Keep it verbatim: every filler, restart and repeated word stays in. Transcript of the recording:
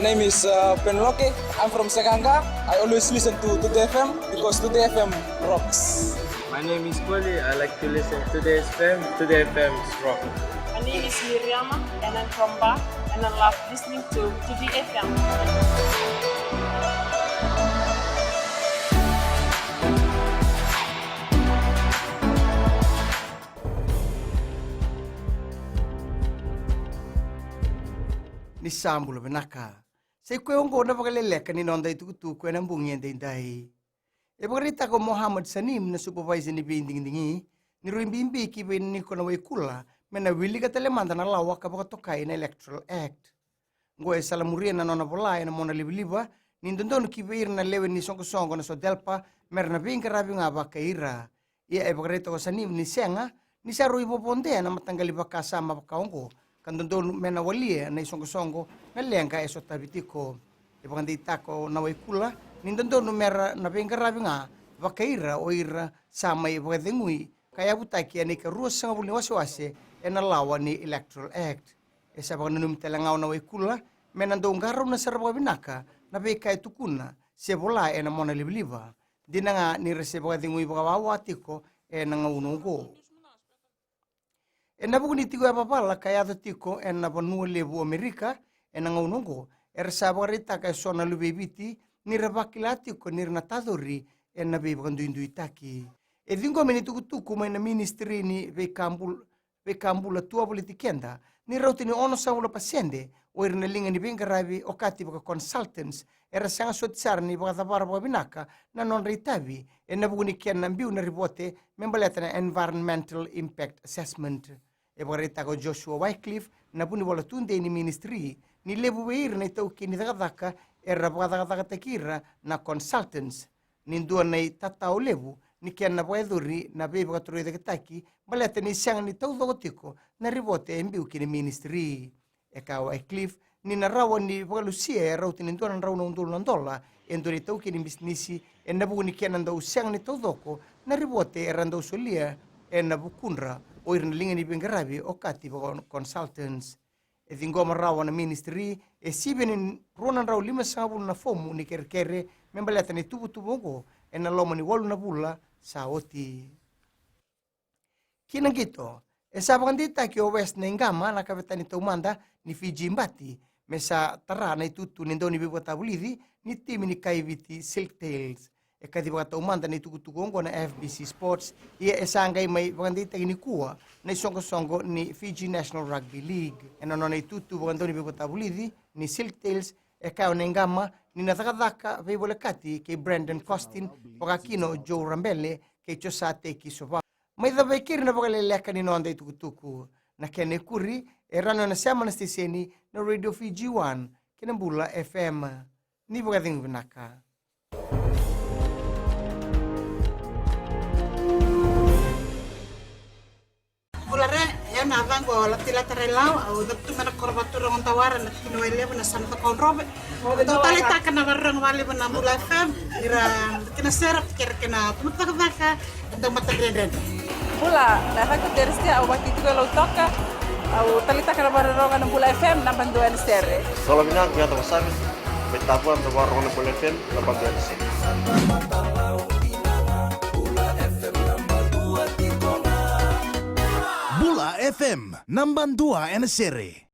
Name is uh, Penloke. I'm from Sekanga. I always listen to Today F M because Today F M rocks. My name is Koli. I like to listen to Today F M. Today F M is rock. My name is Miriama and I'm from Ba and I love listening to Today F M. Ni sa bula vinaka. Sa i koya oqo na vakaleleka ni noda itukutuku ena bogi edaidai. E vakaraitaka o Mohammed Saneem na supervisor ni veidigidigi ni rui bibi ki vei Niko Nawaikula me na wilika tale mada na lawa ka vakatokai na Electoral Act. Oqo e salamuria na nona vola ena mona livaliva ni dodonu ki vei ira na lewe ni soqosoqo na SODELPA me ra na veiqaravi ga vakai ira. Ia e vakaraitaka o Saneem ni sega ni sa rui vovodea na mataqali vakasama vaka oqo ka dodonu me na walia na isoqosoqo na leqa e sotavi tiko. E vakadeitaka o Nawaikula ni dodonu me ra na veiqaravi ga vakai ira o ira sa mai vakacegui ka yavutaki ena ikaruasagavulu ni wasewase ena lawa ni Electoral Act. E sa vakananumi tale ga o Nawaikula me na dau qarauna sara vakavinaka na veika e tukuna se vola ena mona livaliva. Dina ga ni ra se vakacegui vakawawa tiko ena gauna oqo. Ena vuku ni tiko yavavala ka yaco tiko ena vanua levu o Amerika ena gauna oqo, era sa vakaraitaka eso na luvei Viti ni ra vakila tiko ni ra na tacori ena veivakaduiduitaki. E ciqomi ni tukutuku mai na Ministry ni Veikabul Veikabula tu wavoliti keda ni rauta ni onosagavulu na pasede o ira na liga ni veiqaravi okati vaka consultants era sega soti sara ni vakacavara vakavinaka na nodra itavi ena vuku ni kena biu na ripote me baleta na Environmental Impact Assessment. E vakaraitaka o Joshua Wycliffe na vunivola tudei ni ministry ni levu vei ira na itaukei ni cakacaka era vakacakacakataki ira na consultants ni dua na itatao levu ni kena vakayacori na veivakatorocaketaki baleta ni sega ni taucoko tiko na ripote e biu ki na ministry. E kaya o Wycliffe ni na rawa ni vakalusia e rauta ni dua na drau na udolu na dola e dua na itaukei ni bisinisi ena vuku ni kena dau sega ni taucoko na ripote era dau solia ena vukudra o ira na liga ni veiqaravi okati vaka consultants. E ciqoma rawa na ministry e sivia ni rua na drau limasagavulu na fomu ni kerekere me baleta na ituvatuva oqo ena loma ni walu na vula sa oti. Ki na qito, e sa vakadeitaki o West Naiqama na kavetani taumada ni Fiji Bati me sa tara na itutu ni dauniveivakatavulici ni timi ni Kaiviti Silk Tails. E kaci vakataumada na itukutuku oqo na F B C Sports, ia e sa qai mai vakadeitaki nikua na isoqosoqo ni Fiji National Rugby League. Ena nona itutu vakadauniveivakatavulici ni Silk Tails, e kaya o Naiqama ni na cakacaka veivolekati kei Brandon Costin, vakakina o Joe Rabele kei Josate Kisova. Mai cava e keri na vakaleleka ni noda itukutuku. Na kena ikuri e rawa ni o na sema na siteseni na Radio Fiji One kei na Bula F M. Ni vakacegu vinaka. Bula re, e na vaqo o Latilata Railau, au cavutu mai na koro vaturaga o Dawara, na tikina Wailevu, na yasana Cakaudrove. Au dau taleitaka na vakarorogo vakalevu na Bula F M, ira kina sera, kei ira kina tumataka vaka, e dau matadredredre. Bula, na yacaqu o Teresia, au vakaitikotiko e Lautoka, au taleitaka na vakarorogo na Bula F M, naba dua ena sere. Solo vinaka, au Yata Wasavi, mai Tavua, au vakarorogo na Bula F M, naba dua ena sere. Bula F M, naba dua ena sere.